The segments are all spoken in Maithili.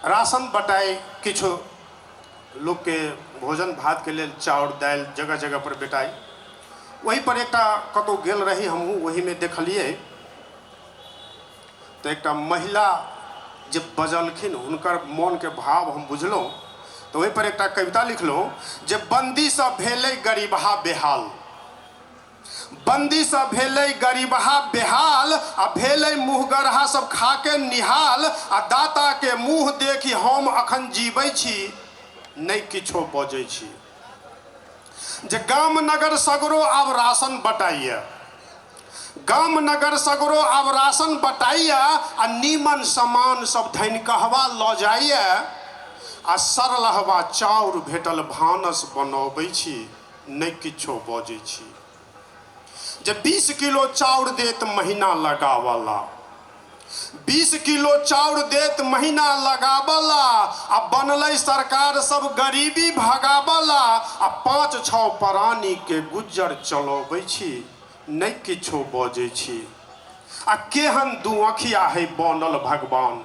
राशन बटाइ किछु लोकके भोजन भातके लेल चाउर दालि जगह जगह पर बेटाइ। ओहि पर एकटा कतहु गेल रही हमहूँ, ओहिमे देखलियै तऽ एकटा महिला जे बजलखिन हुनकर मोनके भाव हम बुझलहुँ। तऽ ओहि पर एकटा कविता लिखलहुँ जे बन्दीसँ भेलै गरीबहा बेहाल, बन्दीसँ भेलै गरीबहा बेहाल, आ भेलै मुँहगरहा सब खाके निहाल, आ दाताके मुँह देखि हम अखन जीबै छी, नहि किछो बजै छी। जे गाम नगर सगरो आब राशन बटाइए, गाम नगर सगरो आब राशन बटाइए, आ नीमन सामान सब धनिकहवा लऽ जाइए, आ सरलहवा चाउर भेटल भानस बनबै छी, नहि किछो बजै छी। जे 20 किलो चाउर देत महीना लगावला, 20 किलो चाउर देत महीना लगावला, आ बनलै सरकार सब गरीबी भगावला, आ 5 6 प्राणी के गुजर चलबै छी, नहि किछो बजै छी। आ केहन दू अखिया है बनल भगवान,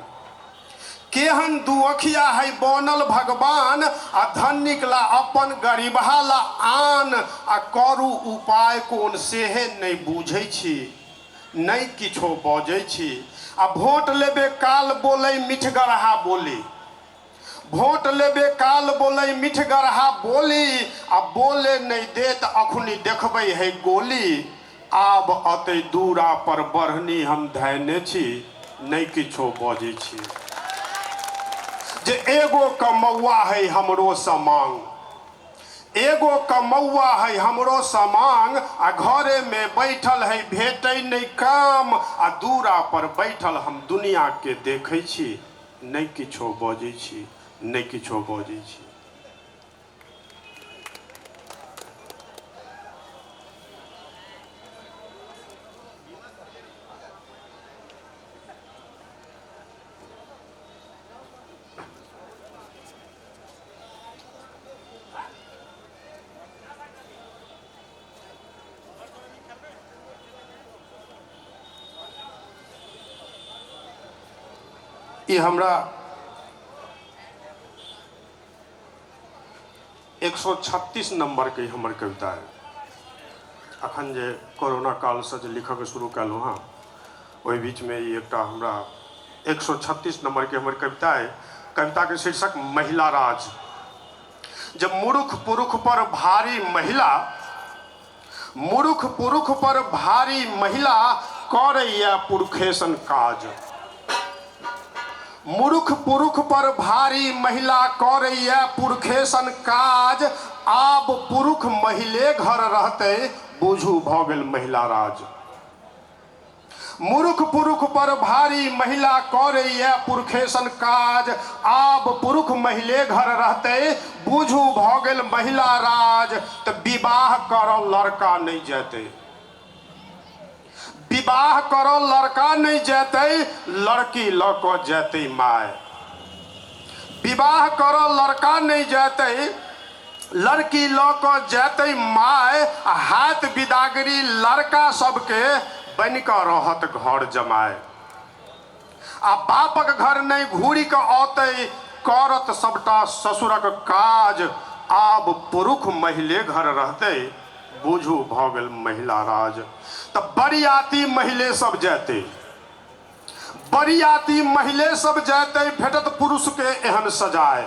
केहन दू अखिया है बनल भगवान, आ धनिक ला अपन गरीबहा ला आन, आ करू उपाय कोन सेहे नहि बुझै छी, नहि किछो बजै छी। आ भोट लेबे काल बोलै मिठगरहा बोली, भोट लेबे काल बोलै मिठगरहा बोली, आ बोले नहि देत अखुनी देखबै है गोली, आब अतै दूरा पर बढ़नी हम धयने छी, नहि किछो बजै छी। जे एगो कमौआ है हमरो समांग, एगो कमौआ है हमरो समांग, आ घरे में बैठल है भेटै नहि काम, आ दूरा पर बैठल हम दुनिया के देखै छी, नहि किछो बजै छी, नहि किछो बजै छी। ई हमरा 136 नम्बरके हमर कविता है। अखन जे कोरोना कालसँ जे लिखऽके शुरू कयलहुँ हँ, ओहि बीचमे ई एकटा हमरा 136 नम्बरके हमर कविता है। कविताके शीर्षक महिला राज। जब मूर्ख पुरुख पर भारी महिला, मूर्ख पुरुख पर भारी महिला करैया पुरुखेसन काज, मूर्ख पुरुख पर भारी महिला करैया पुरुखेसन काज, आब पुरुख महिले घर रहतै बुझू भऽ गेल महिला राज। मूर्ख पुरुख पर भारी महिला करैया पुरुखेसन काज, आब पुरुख महिले घर रहतै बुझू भऽ गेल महिला राज। तऽ विवाह करऽ लड़का नहि जेतै, विवाह करऽ लड़का नहि जेतै, लड़की लऽ कऽ जेतै माय। विवाह करऽ लड़का नहि जेतै, लड़की लऽ कऽ जेतै माय, आ हाथ बिदागरी लड़का सबके बनि कऽ रहत घर जमाय। आ बापक घर नहि घूरि कऽ औतै, करत सबटा ससुरक काज, आब पुरुख महिले घर रहतै बुझू भऽ गेल महिला राज। तऽ बरियाती महिले सब जेतै, बरियाती महिले सब जेतै, भेटत पुरुषके एहन सजाय।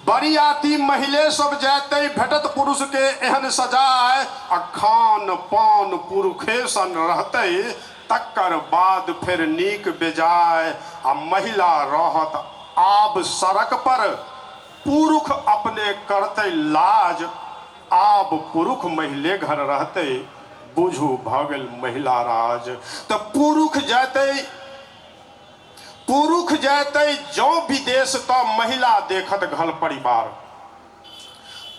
बरियाती महिले सब जेतै, भेटत पुरुषके एहन सजाय, आ खान पान पुरुखे सन रहतै, तकर बाद फेर नीक बेजाय। आ महिला रहत आब सड़क पर, पुरुख अपने करतै लाज, आब पुरुख महिले घर रहतै बुझू भऽ गेल महिला राज। तऽ पुरुख जेतै, पुरुख जेतै जँ विदेश तऽ महिला देखत घर परिवार,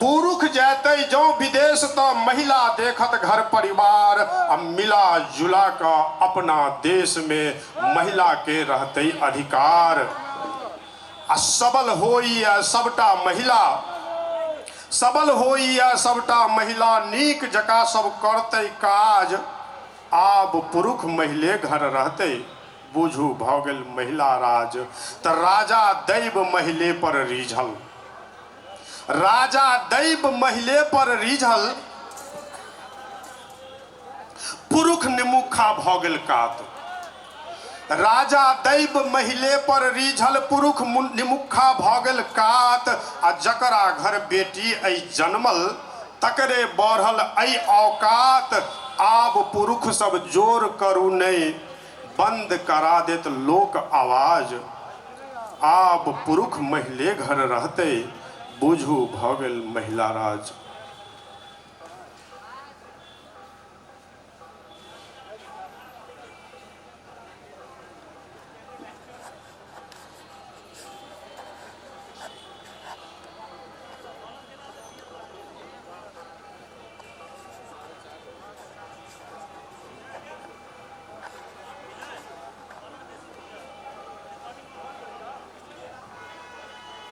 पुरुख जेतै जँ विदेश तऽ महिला देखत घर परिवार, आ मिला जुला कऽ अपना देशमे महिला के रहतै अधिकार। आ सबल होइए सबटा महिला, सबल होइए सबटा महिला, नीक जकाँ सब करतै काज, आब पुरुख महिले घर रहतै बुझू भऽ गेल महिला राज। तऽ राजा दैव महिले पर रीझल, राजा दैव महिले पर रीझल, पुरुख निमुखा भऽ गेल कात। राजा दैव महिले पर रीझल, पुरुख निमुखा भऽ गेल कात। आ जकरा घर बेटी अइ जनमल, तकरे बढ़ल अइ औकात। आब पुरुख सब जोर करू नहि, बंद करा देत लोक आवाज। आब पुरुख महिले घर रहतै, बुझू भऽ गेल महिला राज।